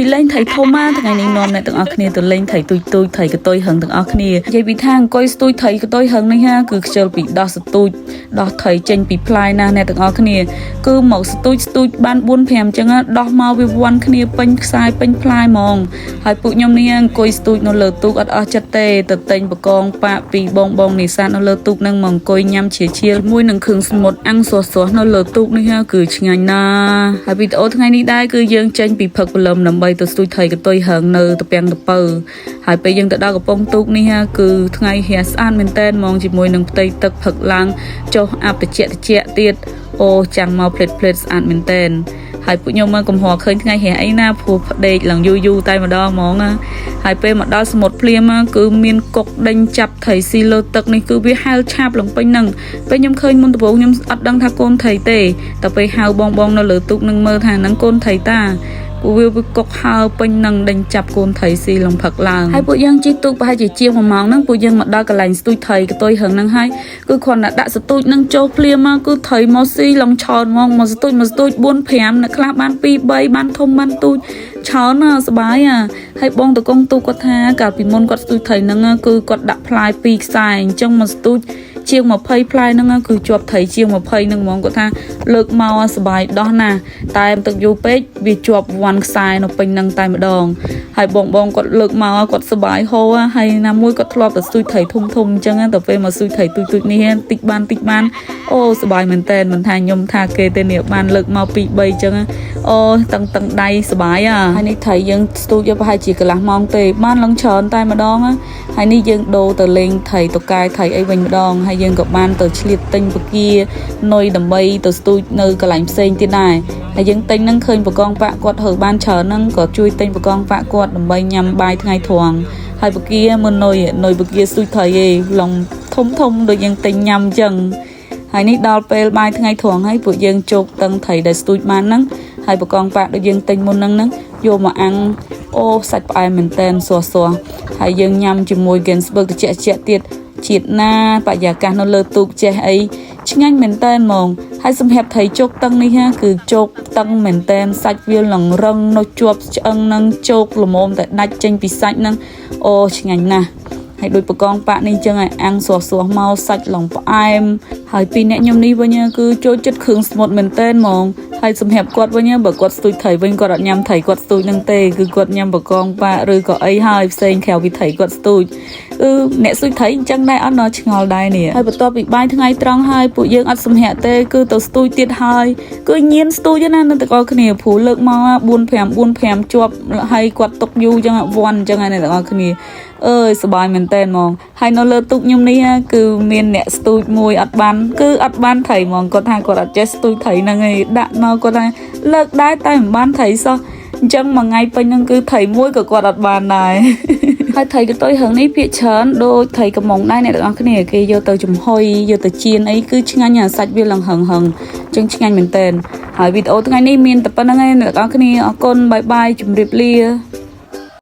ពីលេងត្រីធំមកថ្ងៃនេះនាំអ្នកទាំងអស់គ្នាទៅលេងត្រីទូចទូចត្រីកតុយហឹងទាំងអស់គ្នានិយាយពីថាអង្គុយស្ទូចត្រីកតុយហឹងនេះហាគឺខ្ជិលពីដោះស្ទូចដោះត្រីចេញពីផ្លែណាអ្នកទាំងអស់គ្នាគឺមកស្ទូចស្ទូចបាន4 5អញ្ចឹងដោះមកវាវាន់គ្នាពេញខ្សែពេញផ្លែហ្មងហើយពួកខ្ញុំនេះអង្គុយស្ទូចនៅលើទូកអត់អស់ចិត្តទេទៅទិញបកងប៉ាក់ពីបងបងនេសាទនៅលើទូកនឹងមកអង្គុយញ៉ាំជាជាមួយនឹងគ្រឿងសមុទ្រអាំងសោះៗនៅលើទូកនេះហាគឺឆ្ងាញ់ណាស់ហើយវីដេអូថ្ងៃនេះដែរគឺយើងចេញពីផឹកព្រលឹមដើម្បីទៅស្ទូចត្រីកតុយហឹងនៅតពាំងតពៅហើយពេលយើងទៅដល់កំពង់ទូកនេះហាគឺថ្ងៃហះស្អាតមែនតែនហ្មងជាមួយនឹងផ្ទៃទឹកផឹកឡើងចុះអាប់តិចតិចទៀតអូចាំងមកផ្លេតផ្លេតស្អាតមែនតែនហើយពួកខ្ញុំមកកំហរឃើញថ្ងៃរះអីណាព្រោះផ្ដេកឡើងយូរយូរតែម្ដងហ្មងណាហើយពេលមកដល់សមុទ្រភ្លាមគឺមានកុកដេញចាប់ត្រីស៊ីលើទឹកនេះគឺវាហែលឆាបឡើងពេញហ្នឹងពេលខ្ញុំឃើញមុនដំបូងខ្ញុំអត់ដឹងថាកូនត្រីទេតែពេលហៅបងបងនៅលើទូកនឹងមើលថាហ្នឹងកូនត្រីតាពួកវាវាកុកហើពេញនឹងដេញចាប់កូនត្រីស៊ីលំផឹកឡើងហើយពួកយើងជិះទូកប្រហែលជាជាង1ម៉ោងហ្នឹងពួកយើងមកដល់កន្លែងស្ទូចត្រីកតុយហឹងហ្នឹងហើយគឺគ្រាន់តែដាក់ស្ទូចហ្នឹងចូលភ្លាមមកគឺត្រីមកស៊ីឡងឆោនហ្មងមកស្ទូចមកស្ទូច4 5នៅខ្លះបាន2 3បានធំបានទូចឆោនណាសបាយអាហើយបងតកងទូកគាត់ថាកាលពីមុនគាត់ស្ទូចត្រីហ្នឹងគឺគាត់ដាក់ផ្លែ2ខ្សែអញ្ចឹងមកស្ទូចជាង20ផ្លែហ្នឹងគឺជាប់ត្រីជាង20ហ្នឹងហ្មងគាត់ថាលើកមកសបាយដោះណាស់តែទឹកយូរពេកវាជាប់វាន់ខ្សែនៅពេញហ្នឹងតែម្ដងហើយបងបងគាត់លើកមកគាត់សបាយហូរហើយណាមួយគាត់ធ្លាប់តែស្ទូចត្រីធំធំអញ្ចឹងទៅពេលមកស្ទូចត្រីទូចទូចនេះតិចបានតិចបានអូសបាយមែនតែនមិនថាខ្ញុំថាគេទេនេះបានលើកមក2 3អញ្ចឹងអូតឹងតឹងដៃសបាយអាហើយនេះត្រីយើងស្ទូចយកប្រហែលជាកន្លះម៉ោងទេបានឡើងច្រើនតែម្ដងហើយនេះយើងដូរទៅលេងត្រីតកែត្រីអីវិញម្ដងហើយយើងក៏បានទៅឆ្លៀតទិញពគានុយដើម្បីទៅស្ទូចនៅកន្លែងផ្សេងទៀតដែរហើយយើងទិញហ្នឹងឃើញបកងប៉ាក់គាត់ហើបានច្រើនហ្នឹងក៏ជួយទិញបកងប៉ាក់គាត់ដើម្បីញ៉ាំបាយថ្ងៃត្រង់ហើយពគាមើលនុយនុយពគាស្ទូចត្រីឯងឡងធំធំដូចយើងទិញញ៉ាំអញ្ចឹងហើយនេះដល់ពេលបាយថ្ងៃត្រង់ហើយពួកយើងជោគតឹងត្រីដែលស្ទូចបានហ្នឹងហើយបកងប៉ាក់ដូចយើងទិញមុនហ្នឹងហ្នឹងយកមកអាំងអូសាច់ផ្អែមមែនតែនសោះសោះហើយយើងញ៉ាំជាមួយ Gainsbourg ត្រជាក់ជាក់ទៀតជាតិណាបរិយាកាសនៅលើទូកចេះអីឆ្ងាញ់មែនតែនហ្មងហើយសម្រាប់ត្រីជោគតឹងនេះហាគឺជោគតឹងមែនតែនសាច់វាលងរឹងនៅជាប់ឆ្អឹងនឹងជោគល្មមតែដាច់ចេញពីសាច់ហ្នឹងអូឆ្ងាញ់ណាស់ហើយដូចបកងប៉ាក់នេះចឹងឲ្យអាំងសោះសោះមកសាច់ឡងផ្អែមហើយពីអ្នកខ្ញុំនេះវិញគឺចូលចិត្តគ្រឿងស្មុតមែនតែនហ្មងហើយសម្រាប់គាត់វិញបើគាត់ស្ទូចត្រីវិញគាត់អត់ញ៉ាំត្រីគាត់ស្ទូចនឹងទេគឺគាត់ញ៉ាំបកងប៉ាក់ឬក៏អីហើយផ្សេងក្រៅពីត្រីគាត់ស្ទូចគឺអ្នកស្ទូចត្រីអញ្ចឹងដែរអត់ដល់ឆ្ងល់ដែរនេះហើយបន្ទាប់ពីបាយថ្ងៃត្រង់ហើយពួកយើងអត់សម្រាកទេគឺទៅស្ទូចទៀតហើយគឺញៀនស្ទូចណានៅទាំងអស់គ្នាព្រោះលើកមក4 5 4 5ជាប់ហើយគាត់ទុកយូរអញ្ចឹងវាន់អញ្ចឹងហើយអ្នកទាំងអស់គ្នាអើយសប្បាយមែនតើហ្មងហើយនៅលើទូកខ្ញុំនេះគឺមានអ្នកស្ទូចមួយអត់បានគឺអត់បានត្រីហ្មងគាត់ថាគាត់អត់ចេះស្ទូចត្រីហ្នឹងឯងដាក់មកគាត់ថាលើកដែរតែមិនបានត្រីសោះអញ្ចឹងមួយថ្ងៃពេញហ្នឹងគឺត្រីមួយក៏គាត់អត់បានដែរ ហើយត្រីកតុយហឹងនេះភាគច្រើនដូចត្រីកំមុងដែរអ្នកទាំងអស់គ្នាគេយកទៅចំហុយយកទៅចៀនអីគឺឆ្ងាញ់អាសាច់វាឡើងហឹងហឹងអញ្ចឹងឆ្ងាញ់មែនតើហើយវីដេអូថ្ងៃនេះមានតែប៉ុណ្្នឹងឯងអ្នកទាំងអស់គ្នាអរគុណបាយបាយជម្រាបលា។